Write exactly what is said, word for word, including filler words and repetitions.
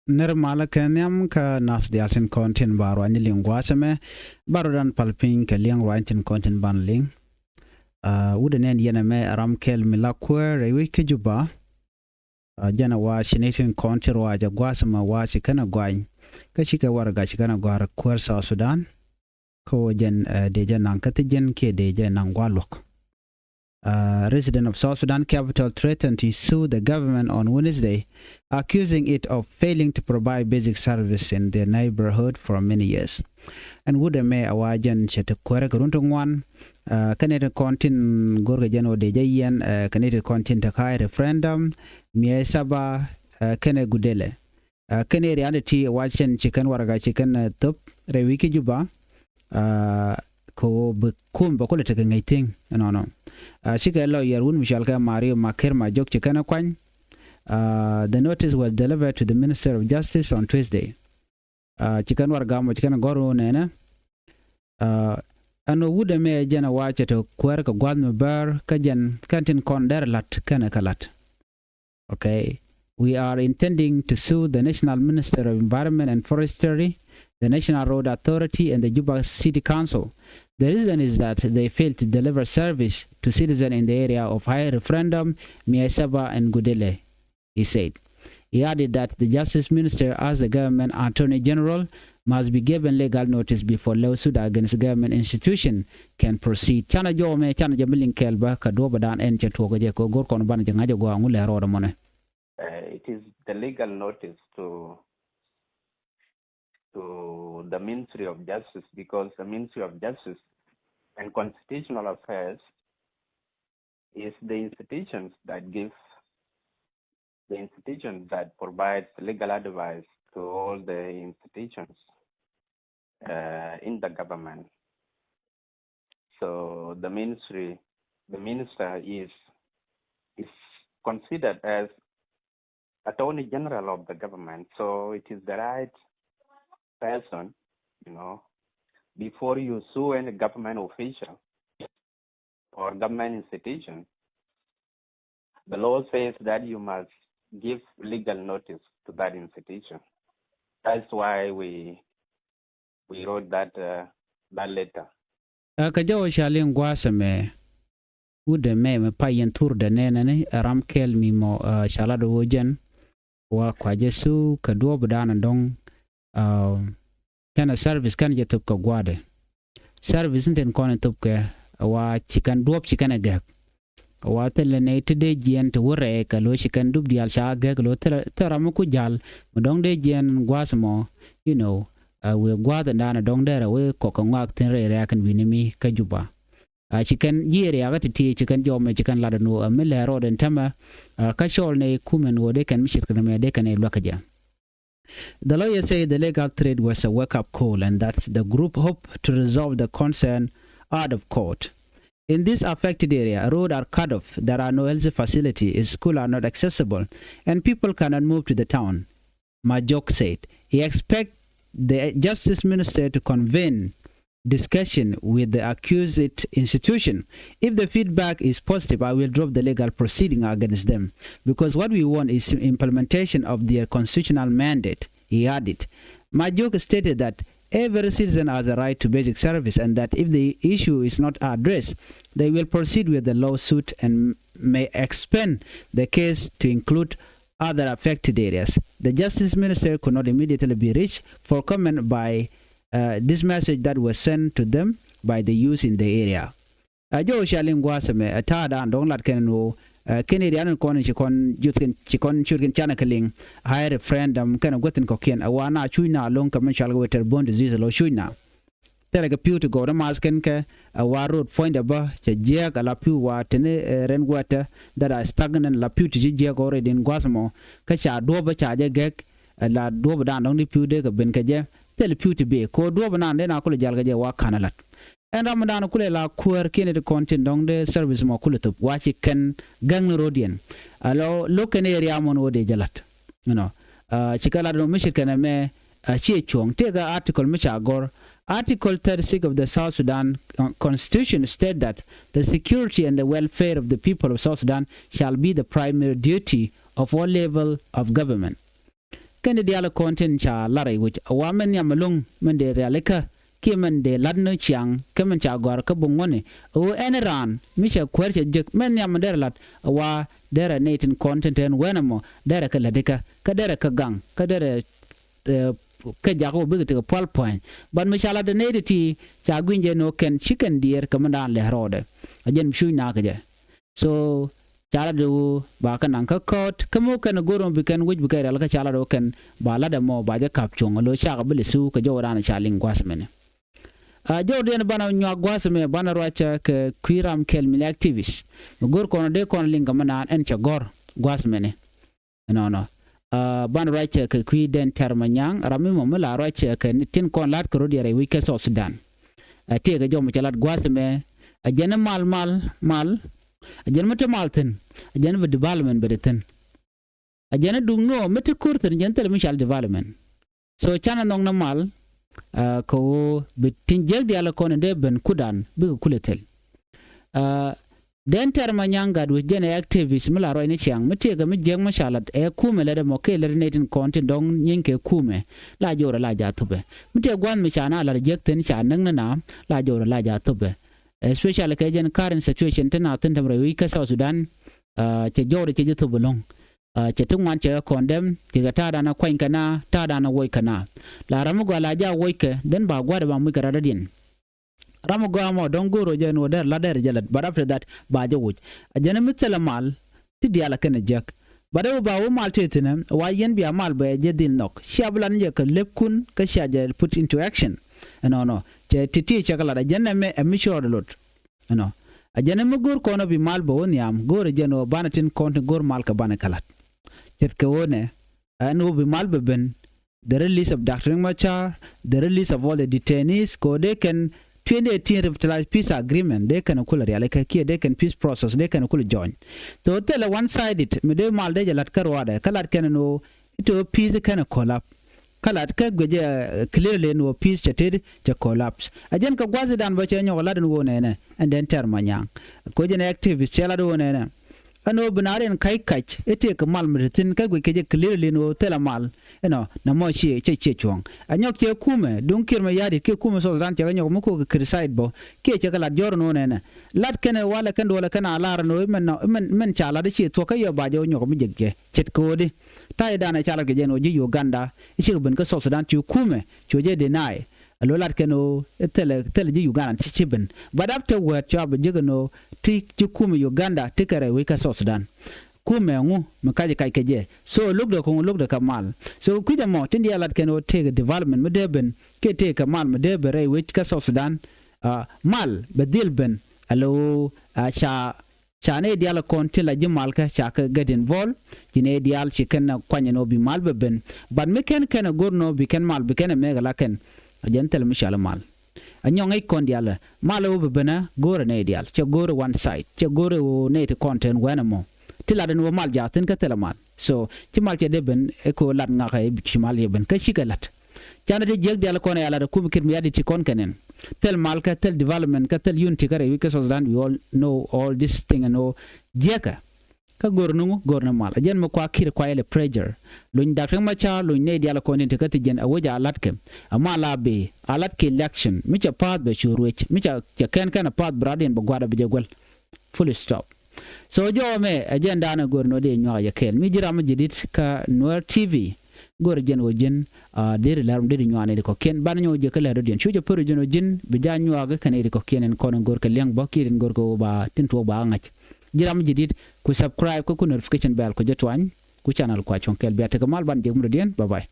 Nir malä kɛ nhiam kä nath diaal tin kɔn tin ba ruany liŋ gua̱a̱th ɛmɛ. Ba ruɔdan pal piny kɛ liŋ ruany tin kɔn tin ban liŋ. Wut ɛ nɛn yɛn ɛmɛ ram kɛl mi la kuäär rɛy wec kä Juba. Jɛn ɛ wa ci ni tin kɔn ti ruac ɛ gua̱a̱th ɛmɛ wa ci kɛn ɛ guany. Kä cikɛ warɛga ci kɛn ɛ gɔ̱a̱r kuäär South Sudan. Kä wä jɛn dee jɛ naŋ kä thi jɛn kiɛ dee jɛ naŋ gua̱a̱ luɔ̱k. Resident of South Sudan capital threatened to sue the government on Wednesday, accusing it of failing to provide basic service in their neighborhood for many years. Ɛn wut ɛmɛ a wa jɛn cɛ ti kuɛrɛ kɛ run ti ŋuan. Kɛnɛ ti kɔn tin go̱rkɛ jɛn wä dee jɛ yɛn kɛnɛ ti kɔn tin te ka̱a̱c referendum, miɛ saba kɛnɛ gudele. Kɛn area ni ti wa cɛn ci kɛn warɛga ci kɛn thop rɛy wi̱i̱ ki Juba. Kɛ ɣöö bi kum bɛ kulɛ tekɛ ŋäc thi̱ŋ ɛnɔnɔ. Cikɛ lawyer wun mi cɔal kɛ Mario Makir Majok ci kɛn kuany. The notice was delivered to the Minister of Justice on Tuesday. Ci kɛn warɛga mɔ ci kɛn gɔr ɣöö nɛnɛ ɛn ɣöö wut ɛmɛ jɛn ɛ wa cɛ te kuäär kɛ gua̱th mi bäär kä jɛn kɛn tin kɔn dɛr la̱t kɛnɛ kɛ la̱t. Okay. We are intending to sue the National Minister of Environment and Forestry, the National Road Authority, and the Juba City Council. The reason is that they failed to deliver service to citizens in the area of High Referendum, Miesaba, and Gudele, he said. He added that the Justice Minister asked the government Attorney General must be given legal notice before lawsuit against government institution can proceed. Canɛ jɔw mɛ canɛ jɛ mi liŋ kɛɛl bä kɛ duɔ̱ɔ̱p dan ɛn cɛ tuɔɔk jɛ kɛ go̱r kɔn banɛ jɛ ŋa̱c jɛ gua̱a̱ŋ wulɛ rɔɔdɛ mɔnɛ. Uh, it is the legal notice to to the Ministry of Justice, because the Ministry of Justice and Constitutional Affairs is the institutions that give the institutions that provides legal advice to all the institutions uh, in the government. So the ministry, the minister is is considered as Attorney General of the government. So it is the right person, you know, before you sue any government official or government institution, the law says that you must give legal notice to that institution. That's why we we wrote that uh, that letter. Kä jɔw ca liŋ gua̱a̱th ɛmɛ wut ɛmɛ mɛ pay yɛn thurdɛ nɛnɛni ɛ ram kɛl mi mɔ ca lat ɣöö jɛn wa kua jɛ su kɛ duɔ̱ɔ̱p dan dɔ̱ŋ. Kɛnɛ service kɛn jɛ thop kɛ gua̱a̱dɛ. Service ni ten kɔn in thop kɛ wa ci kɛn duɔ̱ɔ̱p ci kɛn ɛ gɛk. Wa thilɛ nɛy ti dee jiɛn ti wä rɛɛk kɛ lo̱c ci kɛn dup diaal ca gɛk lo̱c thilɛ ram mi ku ja̱l mi dɔ̱ŋ dee jiɛn gua̱a̱th mɔ. You know, wëë gua̱a̱th in dan dɔ̱ŋ dee rɛ wëë kɔk kɛ ŋɔak thi̱n rɛy rɛɛk in wi̱ni mi kä Juba. A ci kɛn ji̱ area kä ti ti ci kɛn jɔmɛ ci kɛn lat ɛn ɣöö ɛ mi lɛ rɔɔd ɛn tämɛ. Kä cɔɔl nɛ kumɛn ɣöö dee kɛn mi ce̱tkɛ nɛmɛ dee kɛn ɛ luäk kä jɛ. The lawyer said the legal threat was a wake-up call and that the group hope to resolve the concern out of court. In this affected area, roads are cut off, there are no health facilities, schools are not accessible, and people cannot move to the town. Majok said he expects the Justice Minister to convene discussion with the accused institution. If the feedback is positive, I will drop the legal proceeding against them because what we want is implementation of their constitutional mandate, he added. Majok stated that every citizen has a right to basic service and that if the issue is not addressed, they will proceed with the lawsuit and may expand the case to include other affected areas. The Justice Minister could not immediately be reached for comment by uh, this message that was sent to them by the youth in the area. A jɔw cia liŋ gua̱a̱th ɛmɛ ɛ ta̱a̱ dan dɔ̱ŋ lat kɛn ɛn ɣöö kɛn area ni kɔn ci kɔn juth kɛn ci kɔn ciöt kɛn canɛ kɛ liŋ. High referendum kɛn ɛ guäth in kɔ̱kiɛn ɛ wa na cuc na lo̱ŋ kɛ mɛn cual kɛ wee tɛr bone disease lo̱ cuc na. Thilɛ kɛ pi̱w ti gɔw ni maath kɛn kɛ ɛ wa road puɔ̱nydɛ bä cɛ jiɛɛk ɛ la pi̱w wa teni ɛ rɛn guɛtɛ that are stagnant la pi̱w ti ci jiɛɛk already in gua̱th mɔ. Kä ca duɔ̱ɔ̱p bä ca jɛ gɛk ɛ la duɔ̱ɔ̱p dan dɔ̱ŋ ni pi̱w dee kɛ ben kɛ jɛ. Thilɛ pi̱w ti bee kɛ ɣöö duɔ̱ɔ̱p nan dee na kulɛ jal kɛ jɛ wa ka̱n ɛ la̱t. Ɛn ram dan kulɛ la kuäär kiɛn ti kɔn tin dɔ̱ŋ dee service mɔ kulɛ thop wa ci kɛn gäŋ ni road yɛn. Ɛ lɔ lo̱k kɛn area mɔn ɣöö dee jɛ la̱t. You know, ci kɛ lat ɛn ɣöö mi ce̱tkɛ nɛmɛ a ciɛ cuɔ̱ŋ tëëkɛ article mi ca gɔ̱r. Article thirty-six of the South Sudan Constitution state that the security and the welfare of the people of South Sudan shall be the primary duty of all level of government. kɛn di diaal kɔn tin ca lar rɛy wec a wa mɛn nhiam ɛlɔ̱ŋ mɛn dee rialikä kiɛ mɛn dee lat ni ciaŋ kä mɛn ca gɔ̱a̱r kä bi ŋuɔ̱ni. Ɣöö ɛn raan mi cɛ kuäär cɛ jek mɛn nhiam mɛn derɛ lat a wa derɛ nɛy tin kɔn tin te ɛn wɛn ɛmɔ derɛ kɛ lätikä kä derɛ kɛ gaŋ kä derɛ kɛ jakä wä bikɛ tekɛ pual pua̱ny. But mi ca lat ɛ nɛy ti ti ca gui̱ny jɛ ni ɣöö kɛn ci kɛn diɛɛr kɛ mɛn daan lɛ rɔɔdɛ. A jɛn bi cuc nakä jɛ. So ca lat ɛ ɣöö ba kɛ naŋ kä kɔɔt kä mi wä kɛn go̱r mɔ bi kɛn wec bi kɛ rial kä ca lat ɛ ɣöö kɛn ba lat ɛmɔ ba jɛ ka̱p cuɔ̱ŋ ɛ lo̱ cakɛ bi lɛ thi̱w kɛ jɔwdan ca liŋ gua̱th mɛni. A jɔwdiɛn banɛ nyuak gua̱th mɛ banɛ ruacä kɛ kui̱ ram kɛl mi lɛ activist mi go̱r kɔn dee kɔn liŋ kɛ mɛn daan ɛn cɛ gɔ̱r gua̱th mɛni. Ɛnɔnɔ. A banɛ ruacä kɛ kui̱ den tɛr mɛ nyaŋ ram mi mɔ mi la ruacä kɛ tin kɔn la̱t kɛ rot yɛ rɛy wi̱c kɛ South Sudan. A tëëkɛ jɔw mi cɛ lat gua̱th mɛ a jɛn mal mal mal a jɛn mi te mal thi̱n a jɛn bi development bɛ te thi̱n. A jɛn duŋ ni ɣöö mi ti ko̱r thi̱n jɛn thilɛ mi cal development. So canɛ nhɔk ni mal kɛ ɣöö bi tin jiäk diaal kɔn in dee ben kudan bikɛ kulɛ thil. Den tɛr ma nyaŋ gat wi̱c jɛn ɛ activist mi la ruac ni ciaŋ mi tëëkɛ mi jiäk mi ca lat ɛ kumɛ lät ɛmɔ kɛ lät nɛy tin kɔn tin dɔ̱ŋ nyieeny kɛ kumɛ la jorɛ la ja̱ thupɛ. Mi tëë gua̱th mi ca na lat jiäk thi̱n ca näk ni na la jorɛ la ja̱ thupɛ. Especially kɛ jɛn current situation ti na thi̱n tɛm rɛy wi̱c kä South Sudan. Cɛ jɔwdɛ cɛ ji̱ thop ɛlɔ̱ŋ. Cɛ ti ŋuan cɛ kɛ condemn cɛ kɛ ta̱a̱dan a kuany kɛ na ta̱a̱dan a woc kɛ na. La ram mi gɔaa la jaak woc kɛ then ba gua̱a̱r ba muc kɛ radɔ̱diɛn. Ram mi gɔaa mɔ dɔ̱ŋ go̱o̱r ɔ jɛ ni wä dɛr la dɛr jɛ lät but after that ba jɛ woc. A jɛn mi thilɛ mal ti diaal a kɛn a jiäk. But ɛ wä ba wä mal tëë thi̱nɛ wa yɛn bia mal bɛ jɛ dhil nhɔk cia bi lat ni jɛ kɛ lëpkun kä cia jɛ put into action. Ɛnɔnɔ cɛ ti ti cɛ kɛ lat a jɛn ɛmɛ ɛ mi cuɔɔr lot. Ɛnɔ a jɛn mi go̱o̱r kɔn ɔ bi mal bɛ wä nhiam go̱o̱r ɛ jɛn ɔ banɛ tin kɔn tin go̱o̱r mal kɛ banɛ kɛ la̱t. Ce̱tkɛ ɣöö nɛ ɛn ɣöö bi mal bɛ ben. The release of Doctor Riek Machar, the release of all the detainees kɛ ɣöö dee kɛn twenty eighteen revitalized peace agreement dee kɛn kulɛ rialikä kiɛ dee kɛn peace process dee kɛn kulɛ join. Though thilɛ one sided mi dee mal dee jɛ la̱t kä ruaadɛ kä la̱t kɛn ɛn ɣöö It ɔ peace kɛnɛ collapse. Kä lat kä guic ɛ clearly ni ɔ peace cɛ tet cɛ collapse. A jɛn kɛ gua̱thidan bä cɛ nyɔk lat in woo nɛnɛ ɛn den tɛr ma nyaŋ. Koc in activist cɛ lat woo nɛnɛ. Ɛn ɔ bi na rin kac kac i̱ tëëk kɛ mal mi te thi̱n kä guic kɛ jɛ clearly ni ɔ thilɛ mal. Inɔ na mɔ ciɛ cɛ ciɛ cuɔ̱ŋ a nyɔk cɛ kumɛ duŋ kiɛr mɛ ya̱di̱t kiɛ kumɛ South Sudan cɛ kɛ nyɔk mi ko̱k kɛ criticize bä kiɛ cɛ kɛ lat jɔr in woo nɛnɛ. Lat kɛnɛ walɛ kɛn duɔlɛ kɛn a lar in ɔ imɛn ca lat i̱ ciɛ thuɔ̱k kä yɔ ba jɛ wä nyɔk mi jɛ gɛ ce̱tkɛ ɣöödi. Ta̱ydan ɛ ca lat kɛ jɛn ɣöö ji̱ Uganda i̱ cikɛ ben kä South Sudan ci kumɛ cu jɛ deny. Ɛ lo̱ lat kɛn ɣöö i̱ thilɛ thilɛ ji̱ Uganda ti ci ben. But after word cua bi ji̱ kɛn ɣöö ti ji̱ kumɛ Uganda ti kɛ rɛy wec kä South Sudan. Kumɛ ŋu mi kac kac kɛ jɛ so lo̱kdɛ kɛ ŋu lo̱kdɛ kɛ mal. So kui̱c ɛmɔ tin diaal lat kɛn ɣöö tëëkɛ development mi dee ben kiɛ tëëkɛ mal mi dee ben rɛy wec kä South Sudan. Mal bɛ dhil ben ɛ lo̱ ɣöö ca Ca nɛy diaal kɔn tin la ji̱ mal kä ca kɛ get involved. Ci nɛy diaal ci kɛn kuany ɛn ɣöö bi mal bɛ ben. But mi kɛn kɛn ɛ go̱r ɛn ɣöö bi kɛn mal bi kɛn ɛ mɛk ɛ la kɛn. A jɛn thilɛ mi cɔal ɛ mal. A nyɔk ŋäc kɔn diaal ɛ mal ɛ ɣöö bi ben ɛ go̱r ɛ nɛy diaal cɛ go̱r ɛ one side cɛ go̱r ɛ ɣöö nɛy ti kɔn te ɛn wɛn ɛmɔ. Ti lat ɛn ɣöö mal jaathin kä thilɛ mal. So ci mal cɛ dee ben ɛ kɛ ɣöö lat ŋak ɛ ci mal cɛ ben kä cikɛ lat. Canɛ ti jiäk diaal kɔn ɛ a lat ɛ kum kir mi yat ti kɔn kɛn ɛn. Thil mal kä thil development kä thil unity kä rɛy wi̱c kä South Sudan we all know all this thing ɛn ɣöö jiäkä. Kä go̱r ni ŋu go̱r ni mal a jɛn mi kua kir kua yɛl ɛ pressure. Luny Dak Riek Machar luny nɛy diaal kɔn in ti kä thi jɛn a wec a lat kɛ. A mal a bee a lat kɛ election mi cɛ pa̱a̱th bɛ cu ruec mi cɛ kɛn kɛn a pa̱a̱th bi rat in bɛ gua̱a̱r a bi jɛ guäl. Full stop. So jɔwä mɛ ɛ jɛn da̱a̱n ɛ go̱r nɔ dee nyuak yɛ kɛɛl mi ji̱ ram mi ji̱ di̱t kä Nuer T V. Go̱r ɛ jɛn ɣöö ji̱n a deri lɛr mi deri nyuak nɛy ti kɔ̱kiɛn banɛ nyɔk ji̱ kä lɛr dɔ̱diɛn cu jɛ pär ɛ jɛn ɣöö ji̱n bi ja̱ nyuak kä nɛy ti kɔ̱kiɛn ɛn kɔn in go̱r kɛ liɛŋ bä kiɛ in go̱r kɛ ɣöö ba tin tuɔɔk ba ŋa̱c. Ji̱ ram mi ji̱ di̱t ku subscribe kä ku notification bell ku jɛ tuany ku channel kua cuɔ̱ŋ kɛɛl bia tekɛ mal ban jek mi dɔ̱diɛn. Bye bye.